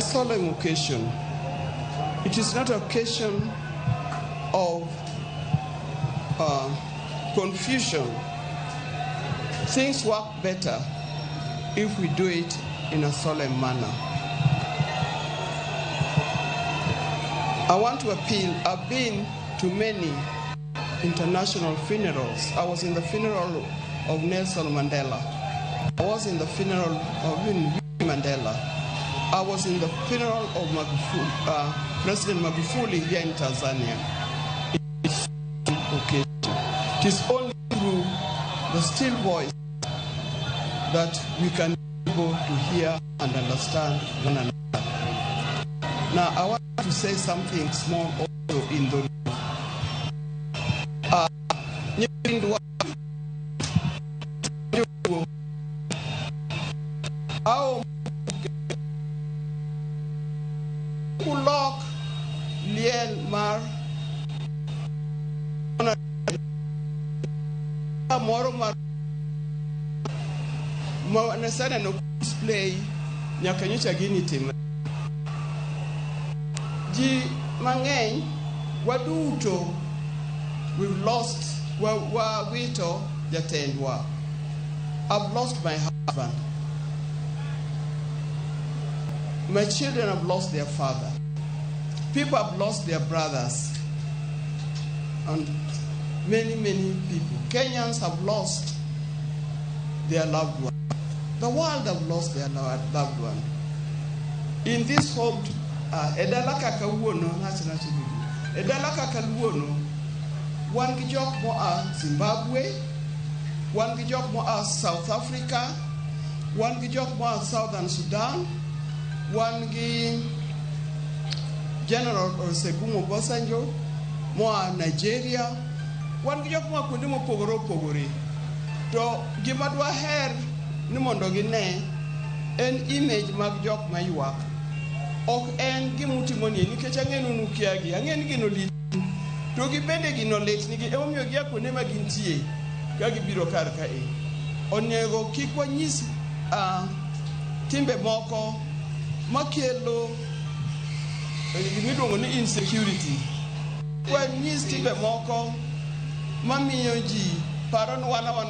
Solemn occasion. It is not an occasion of confusion. Things work better if we do it in a solemn manner. I want to appeal. I've been to many international funerals. I was in the funeral of Nelson Mandela. I was in the funeral of Winnie Mandela. I was in the funeral of Magufuli, President Magufuli here in Tanzania. It's okay. It is only through the still voice that we can be able to hear and understand one another. Now, I want to say something small also in the nyithindwa ao kulok liel mar moro mar ma naseneno display nyaka nyocha gini timre. Ji mang'eny waduto we've lost wawito jatendwa. I've lost my husband. My children have lost their father. People have lost their brothers. And many, many people. Kenyans have lost their loved one. The world have lost their loved one. In this home, e dala ka kawuono, e dala ka kawuono, wan gi jok moa Zimbabwe, wan gi jok moa South Africa, wan gi jok moa Southern Sudan, wan gi General Olusegun Obasanjo moa Nigeria, wan gi jok moa kuonde mopogore opogore. To gima dwaher ni mondo gine en image mag jok maywak. Ok en gima utimo ni nikech ang'e ni un ukiagi, ang'e ni gino lit to gibende gino lit nigi emomiyo gia kuonde ma gintie ka gibiro kar kae. Onego kik wanyis timbe moko makelo gimiluongo ni insecurity. Wanyis timbe moko mamiyo ji paro ni wan awana